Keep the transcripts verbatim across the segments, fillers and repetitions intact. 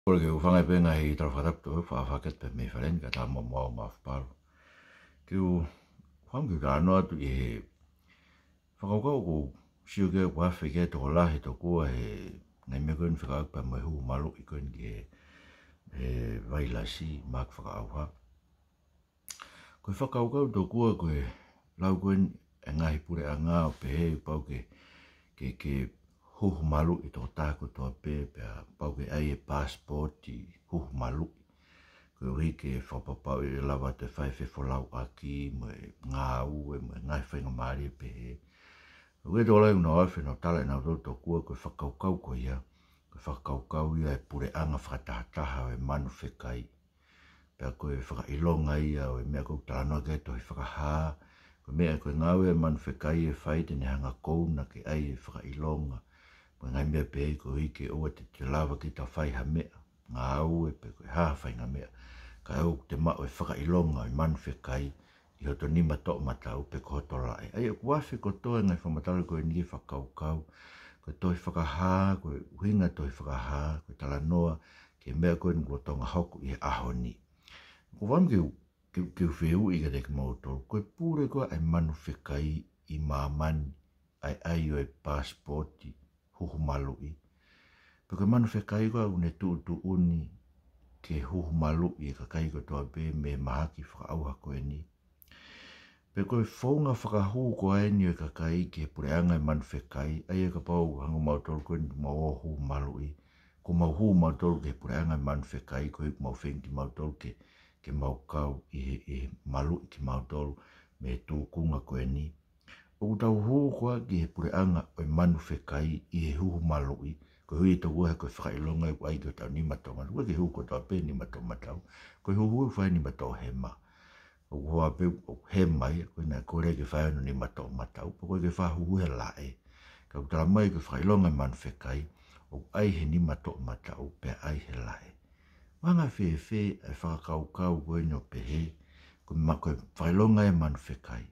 Kole ke u hūfanga pē he ngaahi tala fakatapu ʻoku fakahoko atu pē mei Faleni, ka tau mo mau ma fapalu. Ke u fakaʻamu ke u talanoa atu ʻi he fakakaukau ʻoku ou sio ki ai ʻoku afe ki ai e tokolahi tokua he ngaahi meʻa ko eni fekauʻaki pea mo e huhu maluʻi ko eni ki he, he vailasi, maaki fakaʻauha. Ko e fakakaukau tokua ko e lau ko eni e ngaahi puleʻanga ʻo pehē pau ke, ke, ke huhu maluʻi e tokotaha kotoa pē, pea pau ke ʻai e paasipooti huhu maluʻi. Koeʻuhi ke fakapapauʻi ʻe lava ʻo fai e fefolauʻaki mo e ngāue mo e ngaahi faingamālie pehē. Ko e tokolahi ʻoku nau afe ʻo nau tala ʻe nautolu tokua ko e fakakaukau ko ia, ko e fakakaukau ia e puleʻanga fakatahataha ʻo e manu fekai. Pea ko e fakaʻilonga ia ʻo e meʻa ko ē ʻoku talanoa ki ai e tohi Fakahā, ko e meʻa ko e ngāue e manu fekai ʻe fai te ne hanga ʻo kouna ke ʻai e fakaʻilonga mo e ngaahi meʻa pehē koeʻuhi ke ʻoua te te lava ke ta fai ha meʻa, ngāue pe ko e hā ha faʻahinga meʻa, kae ʻoua te maʻu e fakaʻilonga ʻo e manu fekai ʻi hoto nima toʻomataʻu pe ko hoto laʻe. ʻA ia ʻoku afe kotoa e ngaahi fakamatala ko eni ki he fakakaukau ko e tohi Fakahā, ko e ʻuhinga e tohi Fakahā, ko e talanoa ki he meʻa ko eni ʻoku lolotonga hoko ʻi he ʻaho ni. ʻOku ou fakaʻamu ke u, ke u, ke u fehuʻi kiate kimoutolu, ko e pule ko ē ʻa e manu fekai ʻi māmani, ʻa e ʻai ʻo e paasipooti huhu maluʻi, pe ko e manu fekai ko ē ʻoku ne tuʻutuʻuni ke huhu maluʻi e kakai kotoa pē mei he mahaki fakaʻauha ko eni, pe ko e founga fakahū ko eni ʻo e kakai ki he puleʻanga e manu fekai, ʻa ia kapau hangē ko mautolu ko eni mau ō ʻo huhu maluʻi, ko mau huhu mautolu ki he puleʻanga e manu fekai, koeʻuhi ʻoku mau feinga kimautolu ke, ke mau kau ʻi he, ʻi he maluʻi kimautolu mei he tūkunga ko eni. ʻOku tau huhu koā ki he puleʻanga ʻo e manu fekai ʻi he huhu maluʻi, koeʻuhi tokua he ko e fakaʻilonga ʻoku ʻai ki hotau nima toʻomataʻu, ʻoku ʻikai ke huhu kotoa pē nima toʻomataʻu, ko e huhu ʻoku fai nima toʻohema. ʻOku hoa pē ʻoku hema ia, ko ē naʻe kole ke fai hono nima toʻomataʻu, pe ko e ke fakahuhu he laʻe. Ka ʻoku tala mai ko e fakaʻilonga e manu fekai ʻoku ʻai he nima toʻomataʻu pea ʻai he laʻe. Anga fēfē e fakakaukau ko eni ʻo pehē, ko e ma-, ko e fakaʻilonga e manu fekai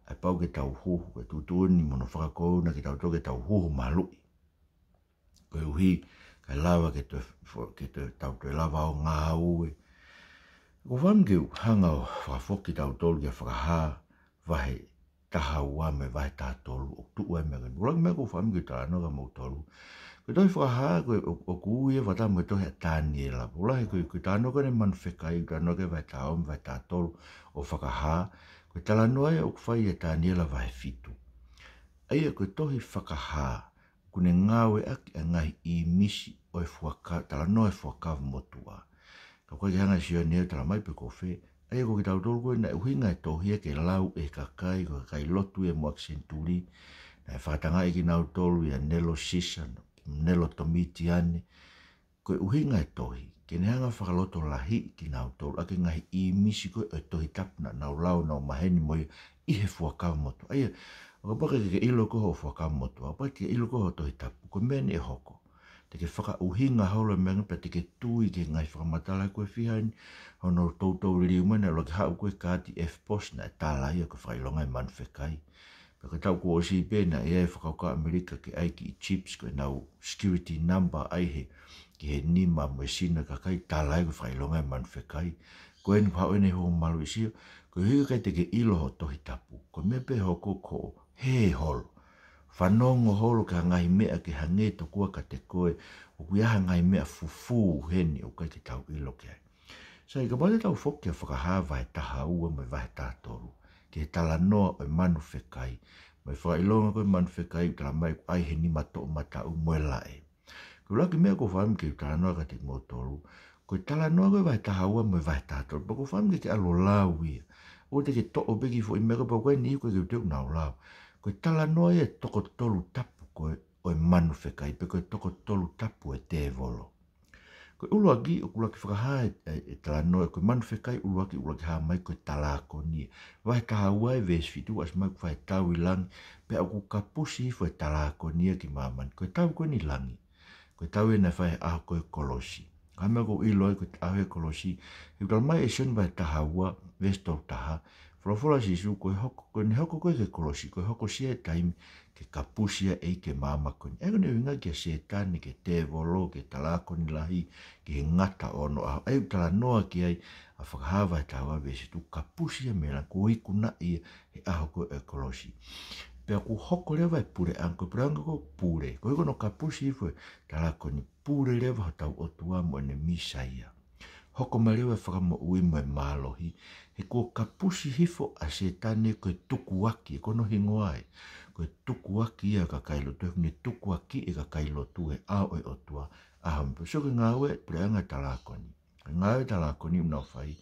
ʻa e pau ke tau huhu, ke tuʻutuʻuni mo hono fakakouna kitautolu ke tau huhu maluʻi, koeʻuhi kae lava ke toe fo-, ke toe, tau toe lava ʻo ngāue. ʻOku ou fakaʻamu ke u hanga ʻo fakafoki kitautolu ki he Fakahā vahe taha ua mo e vahe taha tolu ʻoku tuʻu ai e meʻa ko eni. Ko e ʻuluaki meʻa ʻoku ou fakaʻamu ke u talanoa kia moutolu, ko e tohi Fakahā ko ē ʻo, ʻoku ui ia fakataha mo e tohi ʻa Taniela. Pea ʻoku lahi ko e, ko e talanoa ko eni e manu fekai, talanoa ki ai e vahe taha ua mo e vahe taha tolu ʻo Fakahā, ko e talanoa ia ʻoku fai ʻe Taniela vahe fitu. ʻA ia ko e tohi Fakahā ʻoku ne ngāueʻaki ʻa e ngaahi ʻīmisi ʻo e fuaka-, talanoa e Fuakava Motuʻa. Ka ʻoku ʻikai ke hanga ʻe Sione ia ʻo tala mai pe ko fē. ʻA ia ko kitautolu ko ē naʻe ʻuhinga e tohi ia ke lau ʻe he kakai, ko e kakai lotu ia muʻaki senituli, naʻe fakatangaʻi kinautolu ʻia Nelo Sisa, Nelo Tomitiane, ko e ʻuhinga e tohi ke ne hanga ʻo fakalotolahiʻi kinautolu ʻaki e ngaahi ʻīmisi ko ē ʻo e Tohi Tapu naʻa nau lau, nau maheni mo ia ʻi he Fuakava Motuʻa. ʻA ia, ʻo kapau ʻoku ʻikai ke ke ʻilo koe hoʻo Fuakava Motuʻa, ʻo kapau ʻoku ʻikai ke ke ʻilo koe hoʻo Tohi Tapu, ko e meʻa eni ʻe hoko, te ke fakaʻuhinga holo e meʻa pea te ke tui ki he ngaahi fakamatala ko ē fiha eni, hono toutou liliu mai naʻe ʻuluaki haʻu ko ē e kaati F-pos naʻe tala ia ko e fakaʻilonga e manu fekai. Pea ko e taʻu kuo ʻosi pē naʻe ʻi ai e fakakaukau ʻa ʻAmelika ke ʻai e kiʻi chips ko ʻenau security number ʻai he, ki he nima mo e sino e kakai, tala ia ko e fakaʻilonga e manu fekai. Ko eni ʻoku haʻu eni e huhu maluʻi, sio, koeʻuhi ʻoku ʻikai te ke ʻilo hoʻo Tohi Tapu, ko e meʻa pē ʻe hoko ko e hē holo, fanongo holo ki ha ngaahi meʻa ke hangē tokua kiate koe ʻoku ʻi ai ha ngaahi meʻa fufū heni ʻoku ʻikai ke tau ʻilo ki ai. Sai, kapau te tau foki ki he Fakahā vahe taha ua mo e vahe taha tolu, ki he talanoa ʻo e manu fekai, mo e fakaʻilonga ko ē e manu fekai ʻoku tala mai ʻoku ʻai he nima toʻomataʻu mo e laʻe. Ko e ʻuluaki meʻa ʻoku ou fakaʻamu ke u talanoa kiate kimoutolu, ko e talanoa ko ē vahe taha ua mo e vahe taha tolu, pea ʻoku ou fakaʻamu ke ke ʻalu ʻo lau ia. ʻOua te ke toʻo pē e kiʻi foʻi meʻa ko ē pea ʻoku ʻikai ke u teu nau lau. Ko e talanoa ia e toko tolu tapu ko ē ʻo e manu fekai, pe ko e toko tolu tapu ʻo e tēvolo. Ko e ʻuluaki, ʻoku ʻuluaki fakahā e, e, e talanoa, ko e manu fekai ʻuluaki, ʻuluaki hā mai ko e talākonia. Vahe taha ua e veesi fitu, ʻasi mai ʻoku fai e tau ʻi langi, pea ʻoku kapusi hifo e talākonia ki māmani. Ko e tau ko eni ʻi langi, ko e tau ia naʻe fai he ʻaho ko ē ʻo e kolosi. Ko e meʻa ʻoku ou ʻilo ai ko e ʻaho ia ʻo e kolosi, he ʻoku tala mai ʻe Sione vahe taha ua, veesi tolu taha, Folofola ʻa Sīsū, ko e hoko, ko ʻene hoko ko ē ki he kolosi, ko e hokosia e taimi ke kapusi ai ʻa e ʻEiki ʻi he māmani ko eni. ʻA ia ko ʻene ʻuhinga kia Sētane, ki he tēvolo, ki he talākoni lahi, ki he ngata ʻo onoʻaho. ʻA ia ʻoku talanoa ki ai ʻa Fakahā vahe taha ua veesi tolu, kapusi ia mei langi, kuo ikunaʻi ia he ʻaho ko ē ʻo e kolosi. Pea kuo hoko leva e puleʻanga, ko e puleʻanga ko ē pule. Ko e hoko hono kapusi hifo e talākoni, pule leva hotau ʻOtua mo ʻene Mīsaia. Hoko mai leva e fakamoʻui mo e mālohi, he kuo kapusi hifo ʻa Sētane ko e tukuakiʻi, ko hono hingoa ē. Ko e tukuakiʻi ia ʻo e kakai lotu, he ʻoku ne tukuakiʻi e kakai lotu he ʻao ʻo e ʻOtua. ʻAho mo e pō. Sio ki he ngāue ʻa e puleʻanga ʻo e talākoni. Ko e ngāue ʻa e talākoni ʻoku nau fai,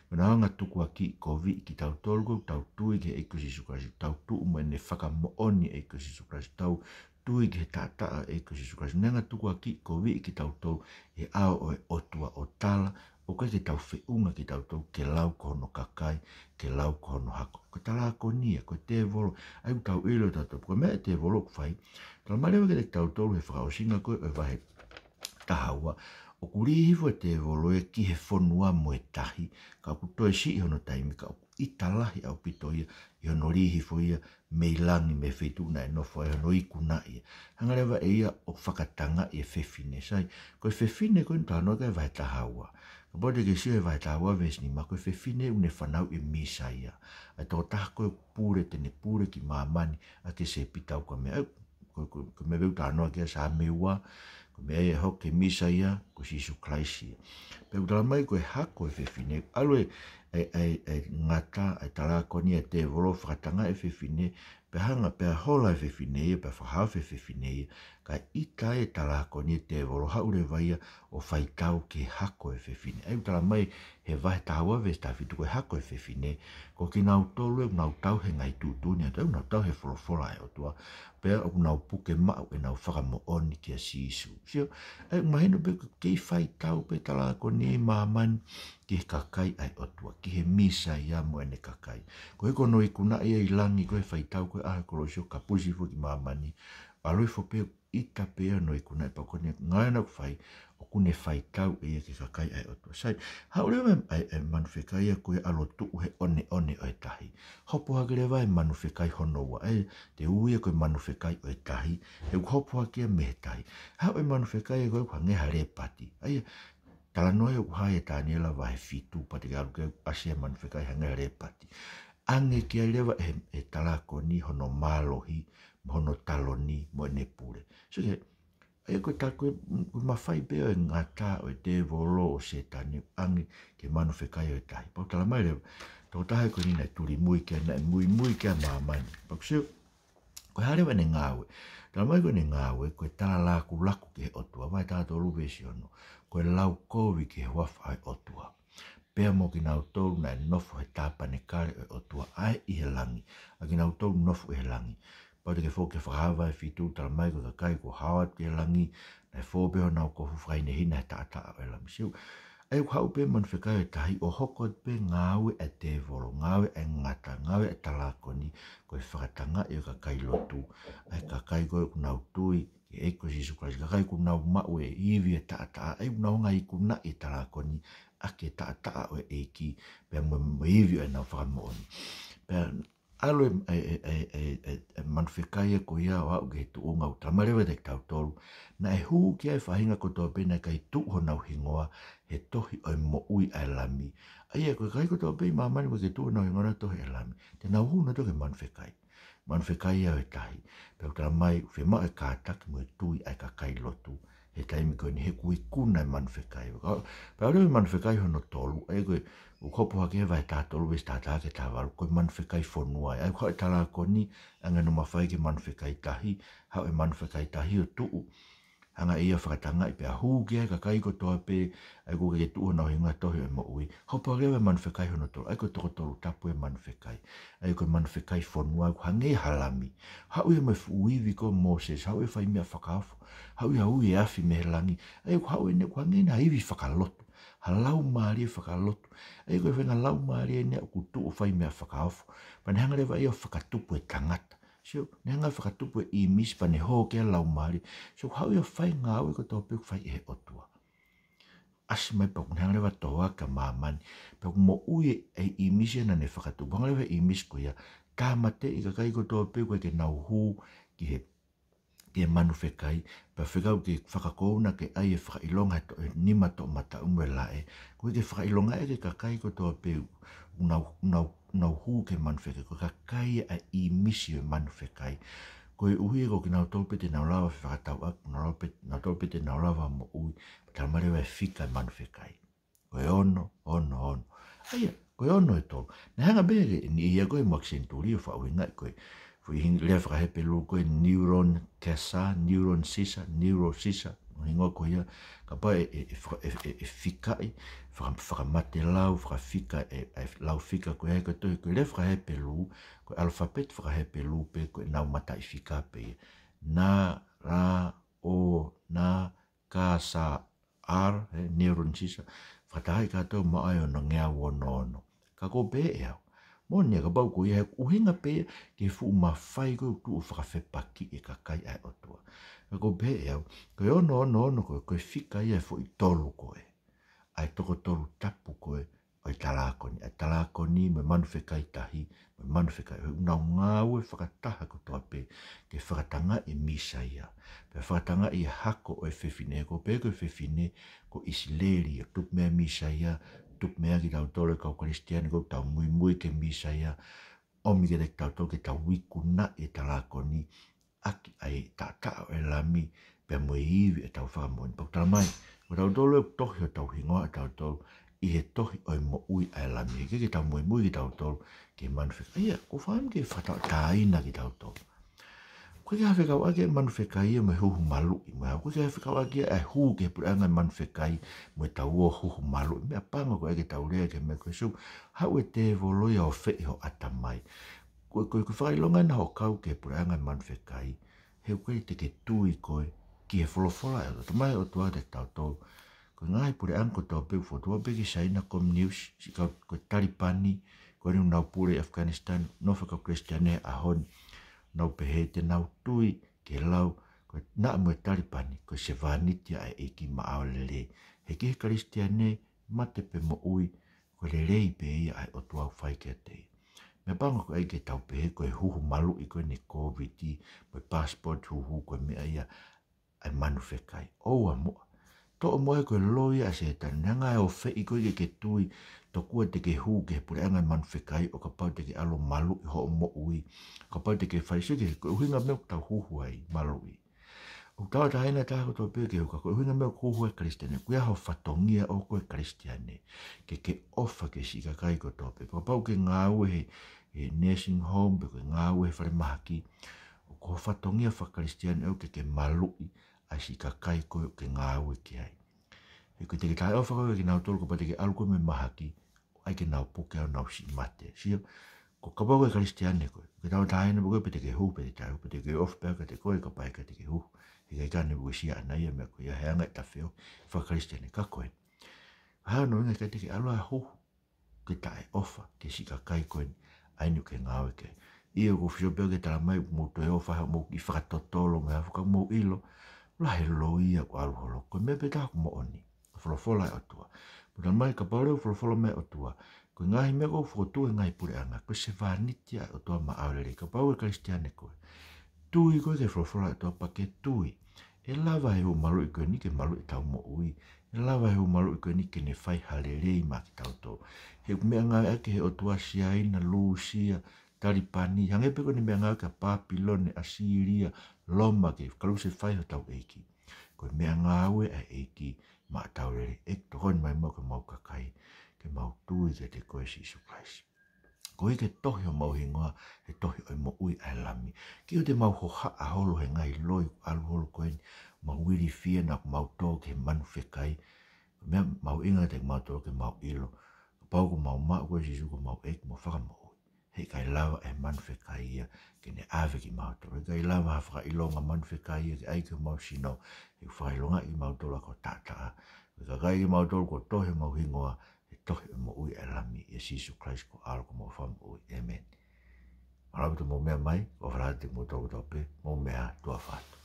ko ʻenau hanga ʻo tukuakiʻi, koviʻi kitautolu ʻoku tau tui ki he ʻEiki ko Sīsū Kalaisi, tau tuʻu mo ʻene fakamoʻoni ʻa e ʻEiki ko Sīsū Kalaisi, tau tui ki he taʻataʻa ʻo e ʻEiki ko Sīsū Kalaisi. Ne hanga ʻo tukuakiʻi, koviʻi kitautolu he ʻao ʻo e ʻOtua ʻo tala ʻoku ʻikai ke tau feʻunga kitautolu ki he lau ko hono kakai, ki he lau ko hono hako. Ko e talākoni ia, ko e tēvolo. ʻA ia ʻoku tau ʻilo tautolu, ko e meʻa ʻa e tēvolo ʻoku fai. Talamai leva kiate kitautolu he fakaʻosinga ko ē ʻo e vahe taha ua, ʻoku lī hifo e tēvolo ia ki he fonua mo e tahi, ka ʻoku toe siʻi hono taimi, ka ʻoku ʻita lahi ʻaupito ia ʻi hono lī hifo ia mei langi, mei he feituʻu naʻe nofo ai, hono ikunaʻi ia. Hanga leva ʻe ia ʻo fakatangaʻi e fefine. Sai, ko e fefine ko ē ʻoku talanoa ki ai e vahe taha ua. Kapau te ke sio he vahe taha ua veesi nima, ko e fefine ʻoku ne fanauʻi e Mīsaia. ʻA e tokotaha ko ē ʻoku pule, te ne pule ki māmani ʻaki e sēpita ukamea. Ko, ko, ko e meʻa ʻoku talanoa ki ai ʻa Saame ua, ko e meʻa ia ʻe hoko ki he Mīsaia, ko Sīsū Kalaisi ia. Pea ʻoku talamai ko e hako e fefine, ʻalu e, e, e, e ngata, e talākoni, e tēvolo ʻo fakatangaʻi e fefine, pea hanga, pea hola e fefine ia, pea fakahaofi e fefine ia, kae ʻita e talākoni, e tēvolo, haʻu leva ia ʻo fai tau ki he hako e fefine. ʻA ia ʻoku talamai he vahe taha ua veesi taha fitu, ko e hako e fefine, ko kinautolu ē ʻoku nau tauhi e ngaahi tuʻutuʻuni ʻa e ʻOtua, ʻoku nau tauhi e folofola ʻa e ʻOtua, pea ʻoku nau puke maʻu ʻenau fakamoʻoni kia Sīsū. Sio, ʻa ia ʻoku mahino pē ʻoku kei fai tau pē e talākoni ʻi māmani ki he kakai ʻa e ʻOtua, ki he Mīsaia mo ʻene kakai. Ko e hoko hono ikunaʻi ia ʻi langi, ko e fai tau ko ē he ʻaho kolosi ʻo kapusi hifo ki māmani, ʻalu hifo pē ʻita pē ia hono ikunaʻi, pea ko ʻene ngāue ʻoku fai, ʻoku ne fai tau ʻe ia ki he kakai ʻa e ʻOtua. Sai, haʻu leva e, e, e manu fekai ia ko ia ʻalu ʻo tuʻu he ʻoneʻone ʻo e tahi. Hopo hake leva e manu fekai hono ua, ʻa ia te u ui ia ko e manu fekai ʻo e tahi, he ʻoku hopo hake ia mei he tahi. Haʻu e manu fekai ia ko ia ʻoku hangē ha lēpati. ʻA ia, talanoa ia ʻoku hā ʻia Taniela vahe fitu, pea te ke ʻalu ki ai, ʻasi e manu fekai hangē ha lēpati. ʻAnge ki ai leva ʻe he, ʻe he talākoni hono mālohi, mo hono taloni, mo ʻene pule. So, ke, ʻa ia ko e ta-, ko e, ko e mafai pē ʻo e ngata ʻo e tēvolo, ʻo Sētane, ʻange ki he manu fekai ʻo e tahi. Pea ʻoku talamai leva, tokotaha ko eni naʻe tulimui ki ai, naʻe muimui ki ai ʻa māmani. Pea ʻoku sio, ko e hā leva ʻene ngāue? Talamai ko ʻene ngāue, ko e tala lakulaku ki he ʻOtua, vahe taha tolu veesi ono. Ko e lau kovi ki he huafa ʻo e ʻOtua. Pea mo kinautolu naʻe nofo he tāpanekale ʻo e ʻOtua ʻa ē ʻi he langi. ʻA kinautolu nofo ʻi he langi. Pea te ke foki ki he Fakahā vahe fitu, talamai ko e kakai kuo hao atu ki he langi, naʻe fō pē honau kofu fakahinehina he taʻataʻa ʻo e Lami. Sio, ʻa ia ʻoku haʻu pē manu fekai ʻo e tahi ʻo hoko atu pē ngāue ʻa e tēvolo, ngāue ʻa e ngata, ngāue ʻa e talākoni, ko e fakatangaʻi ʻo e kakai lotu, ʻa e kakai ko ē ʻoku nau tui ki he ʻEiki ko Sīsū Kalaisi, kakai ʻoku nau maʻu e ivi ʻo e taʻataʻa, ʻa ia ʻoku nau hanga ʻo ikunaʻi e talākoni ʻaki e taʻataʻa ʻo e ʻEiki, pea mo, mo e ivi ʻo ʻenau fakamoʻoni. Pea ʻalu e, e, e manu fekai ia ko ia ʻo aʻu ki he tuʻunga ʻoku talamai leva kiate kitautolu, naʻe hū ki ai e faʻahinga kotoa pē naʻe ʻikai tuʻu honau hingoa he tohi ʻo e moʻui ʻa e Lami. ʻA ia ko e kakai kotoa pē ʻi māmani ʻoku ʻikai ke tuʻu honau hingoa he tohi ʻo e Lami, te nau hū nautolu ki he manu fekai. Manu fekai ia ʻo e tahi. Pea ʻoku talamai, ʻoku fiemaʻu e kātaki mo e tui ʻa e kakai lotu he taimi ko eni, he kuo ikuna e manu fekai. Ka, pea ʻalu e manu fekai hono tolu, ʻa ia ko e, ʻoku hopo hake he vahe taha tolu veesi taha taha ki he taha valu, ko e manu fekai fonua. ʻA ia ʻoku haʻu e talākoni, ʻange hono mafai ki he manu fekai tahi, haʻu e manu fekai tahi ʻo tuʻu, hanga ʻe ia ʻo fakatangaʻi pea hū ki ai e kakai kotoa pē, ʻa ia ʻoku ʻikai ke tuʻu honau hingoa he tohi ʻo e moʻui. Hopo hake leva e manu fekai hono tolu, ʻa ia ko e toko tolu tapu e manu fekai. ʻA ia ko e manu fekai fonua, ʻoku hangē ha lami. Haʻu ia mo e fuʻu ivi ko Mōsese, haʻu ia ʻo fai meʻa fakaofo. Haʻu ia ʻo ui e afi mei he langi. ʻA ia ʻoku haʻu eni ʻoku hangē eni ha ivi fakalotu, ha laumālie fakalotu. ʻA ia ko e faʻahinga laumālie eni ʻoku tuʻu ʻo fai meʻa fakaofo. Pea ne hanga leva ia ʻo fakatupu e tangata. Sio, ne hanga ʻo fakatupu e ʻīmisi pea ne hō ki ai e laumālie. Sio, haʻu ia ʻo fai e ngāue kotoa pē ʻoku fai ʻe he ʻOtua. ʻasi mai pea ʻoku ne hanga leva ʻo tohoakiʻi ʻa māmani. Pea ʻoku moʻui ʻa e ʻīmisi naʻa ne fakatupu. Hanga leva ʻe he ʻīmisi ko ia ʻo tāmateʻi e kakai kotoa pē ʻoku ʻikai ke nau hū ki he, ki he manu fekai. Pea fekau ke fakakouna ke ʻai e fakaʻilonga he to-, he nima toʻomataʻu mo e laʻe. Ko e ke fakaʻilonga ʻe he kakai kotoa pē ʻoku nau, nau, nau hū ki he manu fekai. Ko e kakai ʻa e ʻīmisi ʻo e manu fekai. Koeʻuhi ko kinautolu pē te nau lava ʻo fefakatauʻaki, nau lava pē, nautolu pē te nau lava ʻo moʻui. Talamai leva ʻe fika e manu fekai. Ko e ono, ono, ono. ʻA ia, ko e ono ʻe tolu. Naʻe hanga pē ʻe he niʻihi ia ko ē ʻi he muʻaki senituli ʻo fakaʻuhingaʻi ko e foʻi hing-, lea fakahepelū ko e neuron kesa, neuron sisa, neuro sisa. Hingoa ko ia, kapau ʻe, ʻe, ʻe faka-, ʻe, ʻe, ʻe fikaʻi, faka-, fakamatelau, fakafika, ʻe, ʻe lau fika ko ia he ko e tohi, ko e lea fakahepelū, ko e ʻalafapeti fakahepelū pē, ko ʻenau mataʻifika pē ia. Na, ra, o, na, ka, sa, ar, he neuron sisa, fakatahaʻi kātoa mo e ono ngeau ono ono. Ka ʻoku ou pehē ʻe au, moʻoni ia, kapau ko ia he ʻuhinga pē ia ki he fuʻu mafai ko ē ʻoku tuʻu ʻo fakafepakiʻi e kakai ʻa e ʻOtua. Ka ʻoku ou pehē ʻe au, ko e ono ono ono ko ē, ko e fika ia ʻo e foʻi tolu ko ē. ʻA e toko tolu tapu ko ē ʻo e talākoni, ʻa e talākoni mo e manu fekai tahi, mo e manu fekai ʻohi, ʻoku nau ngāue fakataha kotoa pē ke fakatangaʻi e Mīsaia. Pea fakatangaʻi e hako ʻo e fefine, ko e pehē ko e fefine ko ʻIsileli, ʻo tupu mei ai e Mīsaia, tupu mei ai kitautolu e kau Kalisitiane ʻoku tau muimui ki he Mīsaia, ʻomi kiate kitautolu ke tau ikunaʻi e talākoni, ʻaki ʻa e taʻataʻa ʻo e Lami, pea mo e ivi ʻetau fakamoʻoni. Pea ʻoku talamai, ko kitautolu ʻoku tohi hotau hingoa ʻatautolu ʻi he tohi ʻo e moʻui ʻa e Lami. He ʻikai ke tau muimui kitautolu ki he manu fekai. ʻA ia, ʻoku ou fakaʻamu ke fakatauʻatāina kitautolu. ʻOku ʻikai ke fekauʻaki e manu fekai ia mo e huhu maluʻi, mo e hā, ʻoku ʻikai ke fekauʻaki ia e hū ki he puleʻanga e manu fekai mo ʻetau ō ʻo huhu maluʻi. Meʻapango ko ē ke tau lea ki he meʻa ko ē, sio, haʻu e tēvolo ia ʻo feʻi ho ʻatamai. Ko e, ko e, ko e fakaʻilonga ena hoʻo kau ki he puleʻanga e manu fekai, he ʻoku ʻikai te ke tui koe ki he folofola ʻa e ʻOtua. Talamai ʻe he ʻOtua kiate kitautolu, ko e ngaahi puleʻanga kotoa pē ʻoku fokotuʻu pē ki Saina, Komuniusi, siʻi kau ko e Talipani, ko eni ʻoku nau pule ʻi ʻAfikanisitani, nofo e kau Kalisitiane he ʻaho ni, nau pehē te nau tui ki he lau, ko e naʻa mo e Talipani, ko e sevāniti ʻa e ʻEiki maʻa ʻo lelei. He ki he Kalisitiane, mate pe moʻui, ko e lelei pē ia ʻa e ʻOtua ʻoku fai kiate ia. Meʻapango ko e ʻai ke tau pehē ko e huhu maluʻi ko eni Kōviti, mo e passport huhu, ko e meʻa ia ʻa e manu fekai. ʻOua muʻa. Toʻo muʻa, ko e loi ia ʻa Sētane, ne hanga ʻo feʻi koe ke ke tui, tokua te ke hū ki he puleʻanga e manu fekai ʻo kapau te ke ʻalu ʻo maluʻi hoʻo moʻui, ʻo kapau te ke fai, sio ki he, ko e ʻuhinga meʻa ʻoku tau huhu ai, maluʻi. ʻOku tauʻatāina e taha kotoa pē ke huka, ko e ʻuhinga meʻa ʻoku huhu ai e Kalisitiane, ʻoku ʻi ai ho fatongia ʻoʻou ko e Kalisitiane, ke ke ʻofa ki he siʻi kakai kotoa pē. Kapau ʻoku ke ngāue he, he nursing home, pe ʻoku ke ngāue he falemahaki, ʻoku ko ho fatongia faka-Kalisitiane ʻoʻou ke ke maluʻi ʻa e siʻi kakai ko ē ʻoku ke ngāue ki ai. He ʻoku ʻikai te ke taʻeʻofa koe kia kinautolu kapau te ke ʻalu koe mei he mahaki, ʻai ke nau puke ʻo nau siʻi mate. Sio, ko e kapau ko e Kalisitiane koe, ʻoku ke tauʻatāina pē koe pe te ke hū pe te taʻe hū, pe te ke ʻofa pē kiate koe, kapau ʻe ʻikai te ke hū. He ʻikai ke ne uesia ʻana ia e meʻa ko ia, he anga e tafe ʻo e faka-Kalisitiane. Ka ko e hā hono ʻuhinga ʻikai te ke ʻalu ʻo huhu, ke taʻeʻofa ki he siʻi kakai ko eni, ʻa eni ʻoku ke ngāue ki ai? ʻIo, ʻoku ou fie pehē ʻoku ke talamai ʻoku mou toe ʻofa, hoʻomou kiʻi fakatotolo mo e hā, ka ʻoku mou ʻilo, lahi e loi ia ʻoku ʻalu holo. Ko e meʻa pē taha ʻoku moʻoni, folofola ʻa e ʻOtua. Pea talamai kapau leva ʻoku folofola mai e ʻOtua, ko e ngaahi meʻa ʻoku fokotuʻu he ngaahi puleʻanga, ko e sevāniti ʻa e ʻOtua maʻa ʻo lelei. Kapau ʻoku ke Kalisitiane koe, tui koe ki he folofola ʻa e ʻOtua pea ke tui, ʻe lava ʻe he huhu maluʻi ko eni ke maluʻi ʻetau moʻui. ʻE lava ʻe he huhu maluʻi ko eni ke ne fai ha lelei maʻa kitautolu. He ʻoku meʻangāueʻaki ʻe he ʻOtua Siaina, Lūsia, Talipani, hangē pē ko ʻene meʻangāueʻaki ʻa Pāpilone, ʻAsīlia, Loma, ke kalusefai hotau ʻEiki. Ko e meʻangāue ʻa e ʻEiki maʻa ʻetau lelei. ʻEiki, tokoni mai muʻa ki homau kakai, ke mau tui kiate koe Sīsū Kalaisi. Koeʻuhi ke tohi homau hingoa he tohi ʻo e moʻui ʻa e Lami. Ke ʻoua te mau hohaʻa holo he ngaahi loi ʻoku ʻalu holo ko eni, mau ilifia naʻa mau tō ki he manu fekai. Ko e meʻa mahuʻinga kiate kimautolu ke mau ʻilo, kapau ʻoku mau maʻu koe Sīsū ko homau ʻEiki mo e Fakamoʻui, he ʻikai lava ʻe he manu fekai ia ke ne ʻave kimautolu. He ʻikai lava ha fakaʻilonga manu fekai ia ke ʻai ki homau sino, he ʻoku fakaʻilongaʻi kimautolu ʻaki ho taʻataʻa. Ko e kakai kimautolu kuo tohi homau hingoa he tohi ʻo e moʻui ʻa e Lami, ʻia Sīsū Kalaisi ko ho ʻAlo ko homau Fakamoʻui. ʻĒmeni. Mālō ʻaupito hoʻomou meʻa mai, ʻofa lahi atu kiate kimoutolu kotoa pē, mou meʻa ā, tuʻa ʻofa atu.